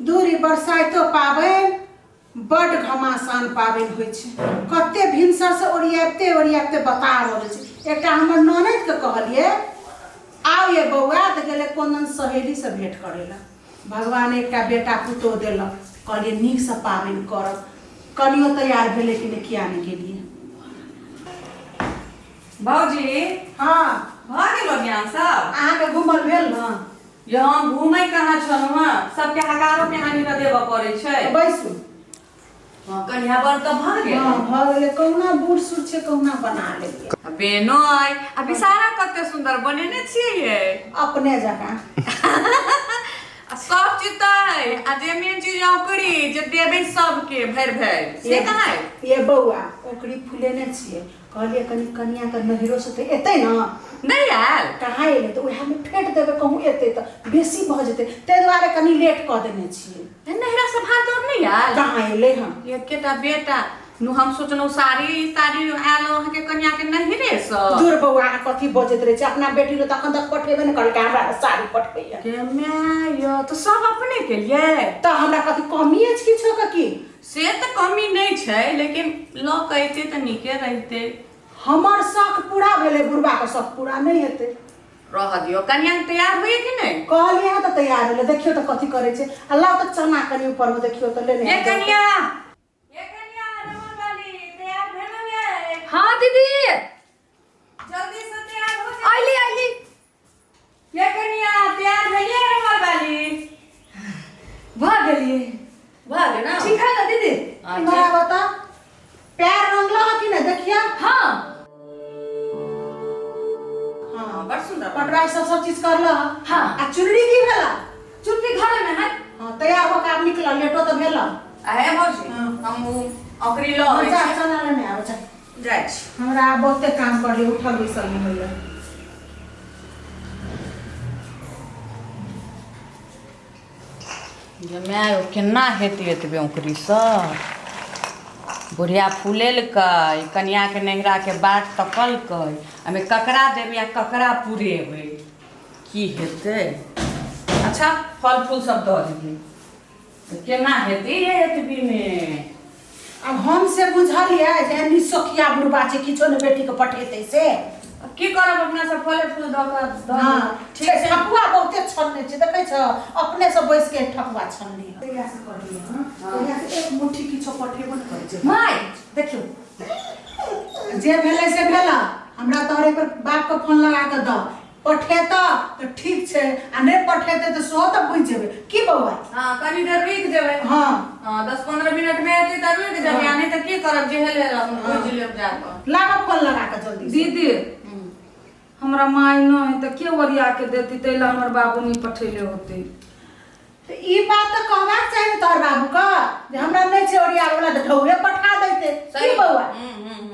दूरी बरसाइतो पाबनि बड्ड घमासान पाबनि होइ छै। कते भिनसरसँ ओरियाबिते ओरियाबिते बताह भऽ गेल छै। एकटा हमर ननदिके कहलियै आउ ये बौआ, तऽ गेलै कोन सहेलीसँ भेँट करै लए। भगवान एकटा बेटा पुतोह देलक, कहलियै नीकसँ पाबनि करब। कनियो तैयार भेलै कि नहि, किया नहि गेलियै। भौजी। हँ। भऽ गेल ओरियान सब? अहाँके घूमल भेल ने? ये हम घूमै कहाँ छलहुँ हँ, सबके हकारो के हानि न देबऽ पड़ै छै। तऽ बैसू। हँ, कनिया बर तऽ भऽ गेल। हँ, भऽ गेलै। कहुना बूढ़ सूढ़ छै, कहुना बना लेलियै। आ बेनो अइ आ बिसारा कते सुन्दर बनेने छियै ये। अपने जकाँ। आ सब चीज तऽ अइ, आ जे मेन चीज औकरी जे देबै सबके भरि भरि से कहाँ अइ? ये बौआ, ओकरी फुलेने छियै। कहलियै कनि कनियाके नैहरोसँ तऽ एतै ने। नहि आयल? कहाँ एलै, तऽ उएहमे फेट देबै, कहूँ एतै तऽ बेसी भऽ जेतै, ताहि दुआरे कनि लेट कऽ देने छियै। नैहरासँ भात दौड़ नहि आयल? कहाँ एलै हँ। एकेटा बेटा नु, हम सोचलहुँ साड़ी साड़ी आयल अहाँके कनियाके नैहरेसँ। दूर बौआ, अहाँ कथी बजैत रहै छै? अपना बेटी लए तऽ एखन तक पठेबे नहि करलकै, हमरा साड़ी पठबैया। के माय यौ, तऽ सब अपने केलियै? तऽ हमरा कथी कमी अछि किछो के की? से तऽ कमी नहि छै, लेकिन लऽ कऽ अयतै तऽ नीके रहितै। हमर शख पूरा भेलै, बुढ़बाके शख पूरा नहि हेतै। रहऽ दियौ। कनिया तैयार होइए कि नहि? कहलियै हँ तऽ तैयार होलै। देखियौ तऽ कथी करै छै। आ लाउ तऽ चना कनि ऊपरमे देखियौ तऽ लेने ये आबि जाउ। कनिया, ये कनिया रमण वाली, तैयार भेलहुँ ये? हाँ दीदी। जल्दी से तैयार हो जाउ। अइली अइली। ये कनिया, तैयार भेलियै रमण वाली? भऽ गेलियै। भऽ गेल ना? ठीक है ना दीदी? हाँ, इम्हर ठीक। आबऽ तऽ, पैर रंगल हँ कि नहि देखिया। हाँ। हाँ, बड़ सुंदर। पटराई सब सब चीज करल हँ? हाँ। आ चुनरी की भेला? चुनरी घरे में है। हाँ, तैयार होके आब निकल, लेटो तऽ भेल। आ हे भौजी। हाँ। हम ओ ओकरी लऽ अबै जा छी। चना लेने आबै जा। जाइ छी। हमरा आब बहुते काम करलियै, उठल बैसल नहि होइए। जे माय यौ, केना हेतै एतबे औकरीसँ? बुढ़िया फुलेलकै, कनियाके नैहराके बाट तकलकै, एहिमे ककरा देबै आ ककरा पुरेबै, की हेतै? अच्छा, फल फूल सब दऽ दियै तऽ केना हेतै एतबीमे? आब हम से बुझलियै जे निसोखिया बुढ़बा छै, किछो ने बेटीके पठेतै से। आब की करब, अपना सब फले फूल दऽ कऽ दऽ हँ। देबै। ठीक छै, ठकुआ बहुते छनने छै, देखै छ, अपने से बैस के ठकुआ छनली हँ। तहिया से कहलियै हँ, तहिया से एक मुट्ठी किछो पठेबो ने करै छै। माय देखियौ। जे भेलै से भेला। हमरा तोहरे पर बापके फोन लगा कऽ दऽ, पठेतऽ तऽ ठीक छै आ नहि पठेतै तऽ सेहो तऽ बुझि जेबै की बौआ। हँ, कनी देर रुकि जेबै। हँ। हँ, 10-15 मिनट मे एतै तऽ रुकि जेबै, आ नहि तऽ की करब, जे हेले अपन बुझि लेब जाकऽ। लाबऽ फोन लगा कऽ जल्दी से। दीदी, हमरा माय नहि है तऽ के ओरिया के देती? ताहि लए हमर बाबू नहि पठेले होते। तऽ ई बात तऽ कहबाक चाही ने तोहर बाबूके जे हमरा नहि छै ओरियाबै वला, तऽ ढौए पठा दैते की बौआ?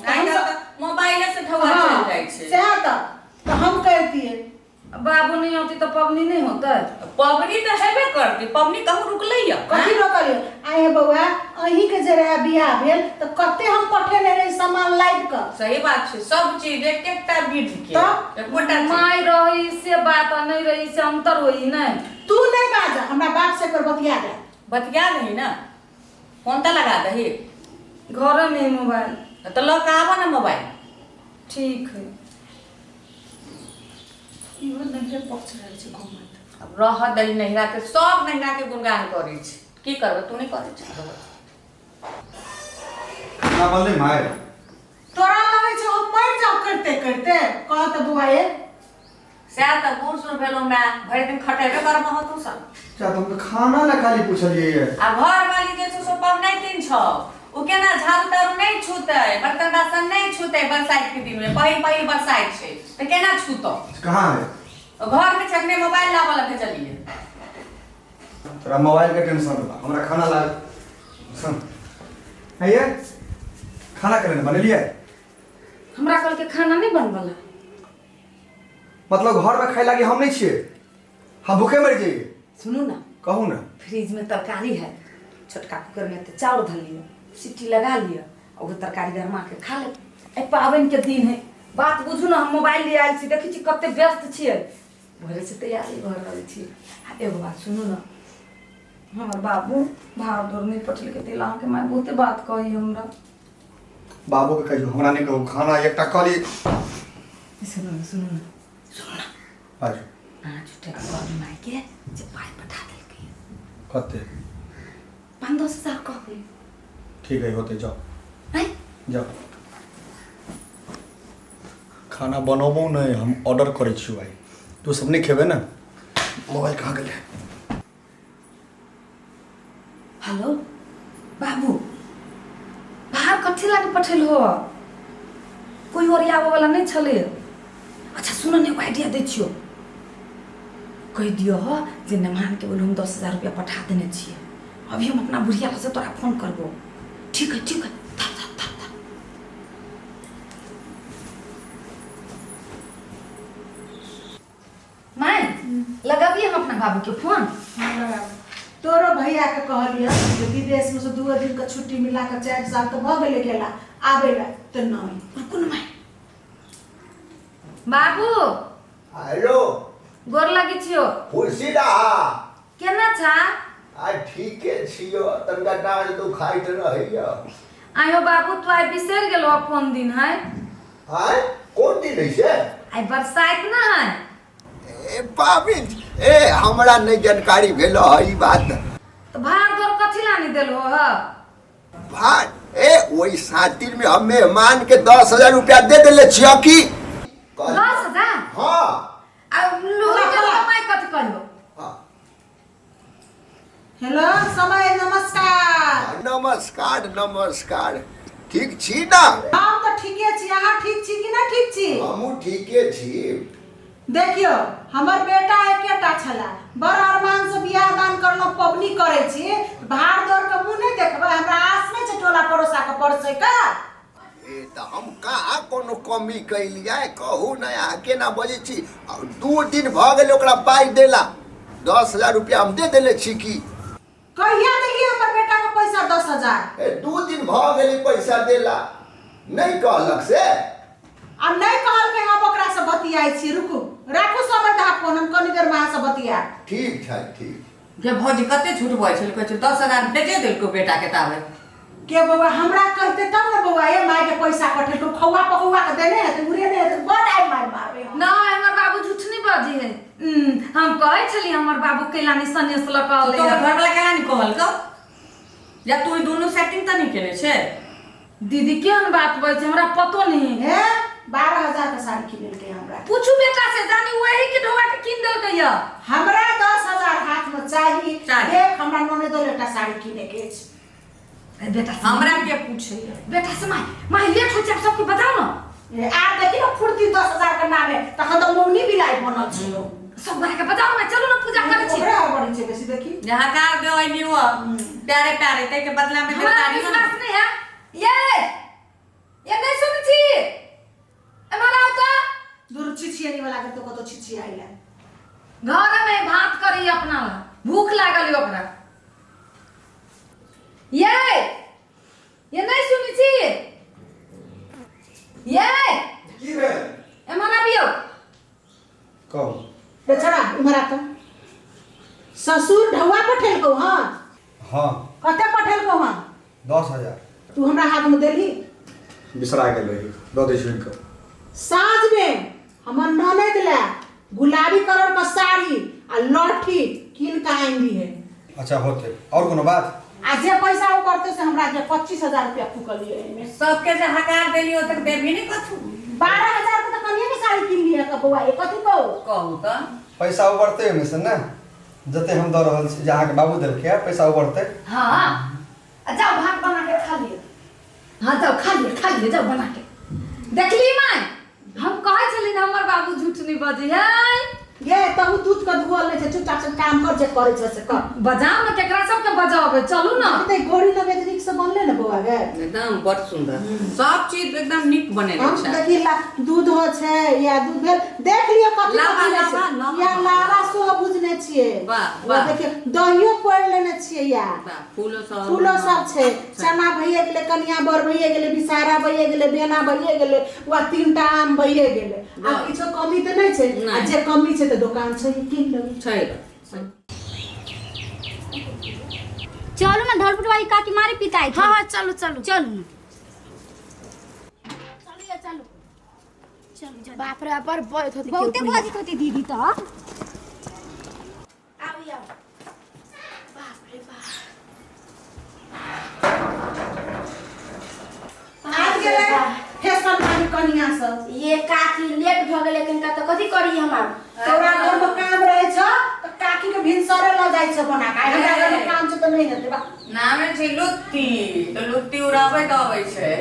आइ काल्हि तऽ मोबाइले से ढौआ चलि जाइ छै। सएह तऽ हम कहितियै। बाबू नहीं होती तऽ पबनी नहीं होतै? पबनी तऽ हेबे करतै, पबनी कहूँ रुकलै यऽ? कथी रोकल यऽ? आइ हे बौआ, अहीँके जे रहए बियाह भेल तऽ कते हम पठेने रही सामान लादि कऽ। सही बात छै, सब चीज एक एकटा विध के तऽ? एकोटा चीज। माय रही से बात आ नहीं रही से अंतर होई नहीं। तू नहीं बाज, हमरा बाप से एक बेर बतिया दे। बतिया दही ना, फोन तऽ लगा दही। घरे में है मोबाइल। तऽ लऽ कऽ आबऽ ने मोबाइल। ठीक है। इहो नैहरे पक्ष रहै छै घुमैत। आब रह दही, नैहरा के सब नैहरा के गुणगान करै छै, की करबै? तू नहि करै छै? खाना बनलै माय? तोरा लगै छौ हम मरि जाउ करिते करिते? कह तऽ बौआ ये। सएह तऽ बूढ़ सूढ़ भेलहुँ माय, भरि दिन खटेबे करबह तू सब। अच्छा, तऽ हम तऽ खाना लए खाली पुछलियै ये। आ घरवाली जे छौ से पबनैतिन छौ, ओ केना झाड़ू ताड़ू नहि छूतै, बर्तन बासन नहि छूतै? बरसाइत के दिन मे पहिल पहिल बरसाइत छै, तऽ केना छूतौ? कहाँ है? घर में छै, अखने मोबाइल लाबऽ लए भेजलियै। तोरा मोबाइल के टेंशन बा, हमरा खाना ला सुन। है ये खाना करे ने बनेलियै? हमरा कहलकै खाना नहीं बनबला। मतलब घर में खाइ लागी हम नहीं छियै, हम भूखे मरि जइयै? सुनू ना। कहू ने। फ्रिज में तरकारी है, छोटका कुकर में तो चाउर धर लिअ, सीटी लगा लिअ आ ओहो तरकारी गरमा के खा लेब। एहि पाबनि के दिन है, बात बुझू ने। हम मोबाइल ले आयल छी, देखै छी कते व्यस्त छियै, भोरे से तैयारी भऽ रहल छी। आ एगो बात सुनू ने। हमर बाबू भाड़ दौड़ नहि पठेलकै ताहि लए अहाँके माय बहुते बात कही हमरा। बाबूके कहियौ, हमरा नहि कहू। खाना एकटा कहली। सुनू ने, सुनू ने, सुनू ने। बाजू। अहाँ झूठे के कहबै मायके जे पाइ पठा देलकै। कते? 5-10 हजार कहबै। ठीक है, होतै, जाओ। आँय? जाओ, खाना बनबो नहि, हम ऑर्डर करै छियौ आइ। तू सब नहि खेबै ने? मोबाइल कहाँ गेलै? हेलो बाबू, बाहर कथी लागे पठेल हो? कोई और आबऽ वाला नहि छलै? अच्छा सुन ने, एगो आइडिया दै छियौ। कहि दियौ जे मेहमानके बोलू हम 10,000 रुपया पठा देने छियै, अभी हम अपना बुढ़िया से तोरा फोन करबो। ठीक है, ठीक है, थाप थाप थाप थाप। माय, लगाबिए हम अपना बाबू के फोन। तोरो भैया के कहलियै जे विदेश में से 2 दिन के छुट्टी मिला के 4 साल तऽ भऽ गेलै गेला, आबै ला तऽ नहि। रुकू ने माय। बाबू। हेलो। गोर लगै छियो। खुशी रहा। केना छा? आ ठीके छियो, तनिका डाँड़ दुखाइत रहैया। आयो बाबू, तू आइ बिसरि गेलो कोन दिन है? आय कोन दिन है से? आइ बरसाइत ना है। ए पाबिन, ए हमरा नहि जानकारी भेल है ई बात। तो भाड़ दौड़ कथी लानी देलो ह? भाई ए ओहि सातिर में हम मेहमान के 10,000 रुपया दे देले छियो की। 10,000? हाँ। आ लुगरी के कमाई कथी कहियो? हाँ। हेलो समय, नमस्कार। नमस्कार नमस्कार, ठीक छी ना? हम तऽ ठीके छी, अहाँ ठीक छी कि नहि ठीक छी? हमहूँ ठीके छी। देखियौ, हमर बेटा एकेटा छला, बड़ अरमान से बियाह दान करलहुँ, पबनी करै छी, भाड़ दौड़ के मुँह नहि देखबै? हमरा आस नहि छै टोला पड़ोसा के परसै के? ए तऽ हम कहाँ कोनो कमी कैलियै? कहू ने, अहाँ केना बजै छी? आ 2 दिन भऽ गेल ओकरा पाइ देला, 10,000 रुपया हम दे देले छी की। कहिया देलियै हमर बेटा के पैसा 10,000? ए 2 दिन भऽ गेलै पैसा देला, नहि कहलक से? आ नहि कहलकै? हम ओकरा से बतियाइ छी, रुकू, राखू समय दहा फोन, हम कनी देर में अहाँ से बतियाब। ठीक छै, ठीक। जे भौजी कते झूठ बजै छल, कहै छै 10,000 भेजे देलको बेटा के ताबे। के बौआ, हमरा कहते तब ने। बौआ, ए माय के पैसा पठेलको, खौआ पकौआ के देने हेतै, उड़ेने हेतै, बड़ आइ मारि मारबै हम। नहि, हमर बाबू झूठ नहीं बजी है। हम कहै छली हमर बाबू कैलानी सनेस लऽ कऽ अलै। तोहर घरवाला केना नहि कहलकौ? या तू ई दुनू सेटिंग तऽ नहि केने छै? दीदी, केहन बात बजै छै, हमरा पतो नहीं। हे, 12,000 के साड़ी किनेलकै हमरा। पूछू बेटा से, जानी वही के ढोआ के कीन देलकै या। हमरा 10,000 हाथ में चाही। चाही। देख, हमरा ननदो लए एकटा साड़ी किने के अछि। ए, बेटा से। हमरा के पूछैया? बेटा से। My, my, late हो जाए, सबके बताओ ना। ए, आब देखी ने फुर्ती, 10,000 के नामे तखन तऽ मौनी बिलाइ बनल छै। सब गोरा के बताओ ना, चलू ना, पूजा करै छी। ओकरे हड़बड़ी छै बेसी, देखी। जे हकार दे ओइ वो प्यारे प्यारे, ताहि के बदला में हमरा देतारी हो। विश्वास नहीं है। ये नहीं सुनै छी, एम्हर आउ तऽ। दूर, छिछियानी वाला के तो कतो छिछियाइला। घर में भात करी अपना ला, भूख लागल है ओकरा। ये नहीं सुनै छी? ये। की भेल? एम्हर आबियौ। कहू। बेचारा, इम्हर आ तऽ। ससुर ढौआ पठेलकौ हँ? हाँ। कते पठेलकौ हँ? 10,000। तू हमरा हाथ में देली? बिसरा गेल रही, दऽ दै छी हुनकर। साँझ में हमर ननद ला गुलाबी कलर का साड़ी आ लहठी कीन के आनि दिहे। अच्छा, होते। और कोनो बात? आ जे पैसा ओ करते से हमरा जे 25,000 रुपया फूकलिए एहिमे। सबके जे हकार देलियो तक देबही नहि कथू? 12,000 के तऽ कनिए के साड़ी कीन लिहे के बौआ, ये कथी कहू? कहू तऽ। पैसा उबरतै ओहिमे से ने, जते हम दऽ रहल छी, जे अहाँके बाबू देलकै, पैसा उबरतै। हाँ, आ जाओ, भात बना के खा लिअ। हाँ, जाओ, खा लिअ, खा लिअ, जाओ बना के। देखली माय, हम कहै छली ने हमर बाबू झूठ नहीं बजै है। गे, तहु दूध के धोअल नहि छै, चुपचाप से काम कर, जे करै छै से कर। बजाओ ने, केकरा सबके बजाबै, चलू ने। तऽ गोरी नवेद नीक से बनले ने बौआ गे? एकदम बड़ सुंदर, सब चीज एकदम नीक बनेने हम छै। देखी ला दूध हो छै या दूध भेल, देख लियौ कथी लाबा, कथी लाबा, छै। लाबा। या लाबा सेहो बुझने छियै। वाह, ओ वाह। देखियौ, दहियो पौरि लेने छियै या। वाह, फूलो सब। फूलो सब छै, चना भइए गेलै, कनिया बर भइए गेलै, विसारा भइए गेलै, बेना भइए गेलै, वा तीनटा आम भइए गेलै। आ वाह। किछो कमी तऽ नहि छै आ नहि। जे कमी छै तऽ दोकान छै, कीन लेबै। छै। चलू ना धरपुट वाली काकी मारे पिताई हाँ हाँ चलू चलू। चलू ना, चलू या चलू चलू जल्दी। बाप रे बड़ बजैत होती। बहुते बजैत होती दीदी तो। आउ आउ, बाप रे बाप। आबि गेलै फैशन वाली कनिया सब। ये काकी लेट भऽ गेलै कनिका, तऽ कथी करी हम आब? तोरा घर में काम रहे छ त काकी के भिनसरे ल जाइ छ बना के, हमरा घर में काम छ त नहीं हेतै बा। नामे छै लुत्ती, तऽ लुत्ती उड़ाबै के अबै छै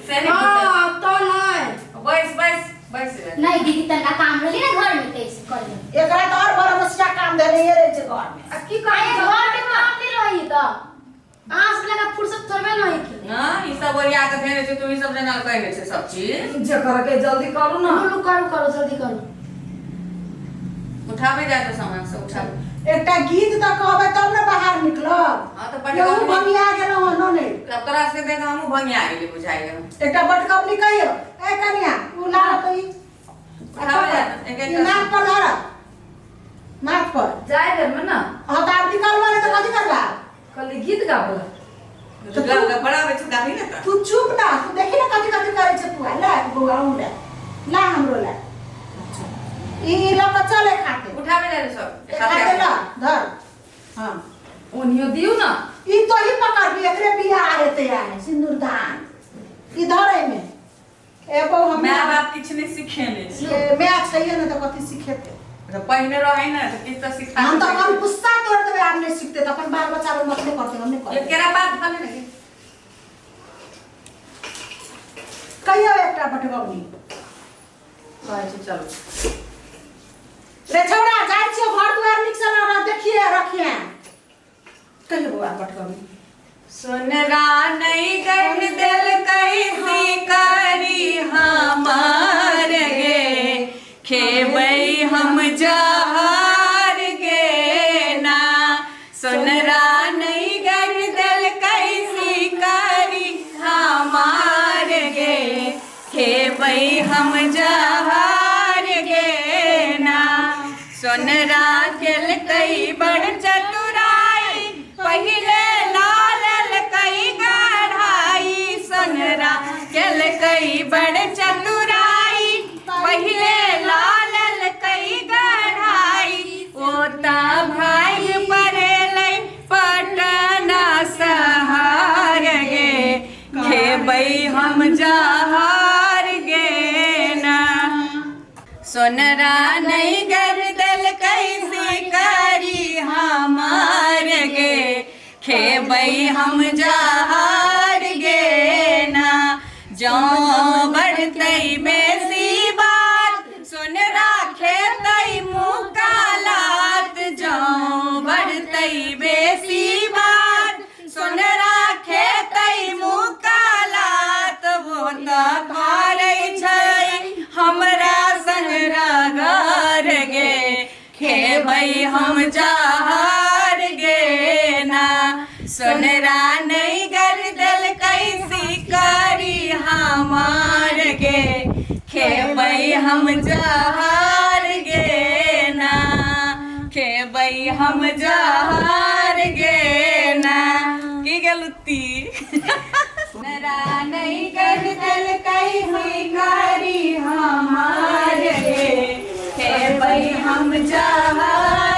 से नहि बुझल। हाँ तऽ नहि। बैस बैस बैस जा। नहीं दीदी, तनका काम रहली ना घर में कैसे कर ले। एकरा त और बरमसिया काम देले रहे छै घर में। आ की अरे करी? घर में काम नहीं रही तो अहाँ सब लगा फुर्सत थोड़बे नहीं की। ना ई सब ओरिया के धेने छै, तू ई सब जेना कहने छै सब चीज। जे करे के जल्दी करू ना। लू करू करू जल्दी करू। उठाबे जाय तो सामान सब उठाबे। एकटा गीत त कहबै तब ने बाहर निकलब। हाँ तऽ बड़ यहू भंगिया गेलौ हन ने। तब तोरा से देख हमहूँ भंगिया गेली बुझाइए। एकटा बटकबनी कहियो। ए कनिया, उ ला त ई उठाबे जाय तो, एक ई एक नाक पर धर, नाक पर। जाय बेर में ना। हाँ त आब निकलबा ने त कथी करबा? कहली गीत गाबला। तू गा बड़ा बच्चा गाबी ने तऽ। तू चुप ना, तू देखी ना कथी कथी करै छै तू। ले बौआ, उ ले ला, हमरो ले ई ई लऽ कऽ चले खाते। उठाबे जाय तो सब। खाते ला धर। हाँ ओनियो दियौ ना। ई तो ही पकड़बी, एकरे बियाह हेतै आइ सिन्दूरदान। ई धर एहिमे। ए बौ, हम my बाप किछु नहि सिखेने छै। ए, माय छैहे ने तऽ कथी सिखेतै? तऽ पहिने रहै ने तऽ किछु तऽ सिखा। हम तऽ अपन गुस्सा तोड़ देबै। आब नहि सिखतै तऽ अपन बाल बच्चा हम अपने करतै, हम नहि ये करबै। केरा पात खा ले ने। कहियो एकटा बटगबनी। कहै छै चलू। रे छौड़ा, जाइ छियौ घर दुआर नीक सँ न देखिए रखिए। कहियो बौआ बटगबनी। सुनरा नहीं गढ़ दिल कैसी करी हमार गे, खेबै हम जहार गे ना। सुनरा नहीं गढ़ दिल कैसी करी हमार गे, खेबै हम जहार गे ना। सोनरा केलकै बड़ चतुराई, पहिले लाल कई गढ़ाई। सोनरा केलकै बड़ चतुराई, पहिले लाल कई गढ़ाई। ओता भाई पड़ेलै पटना सहार गे, खेबै हम जहार गे ना। सोनरा नहीं गर्दल कैसी करी हमार गे, खेबै हम जहार गे ना। जौ बढ़तै बेसी बात, सोनरा खेतै मुँह कालात। जौ बढ़तै बेसी बात, सोनरा खेतै मुँह कालात। वो तऽ करै छै हमरा संग रगर गे, खेबै हम जहार गे ना। सोनरा नहीं गर्दल कैसी करी हमार गे, खेबै हम जहार गे ना। खेबै हम जहार गे ना। की गेलुती? सोनरा नहीं गर्दल कैसी करी हमार गे, खेबै हम जहार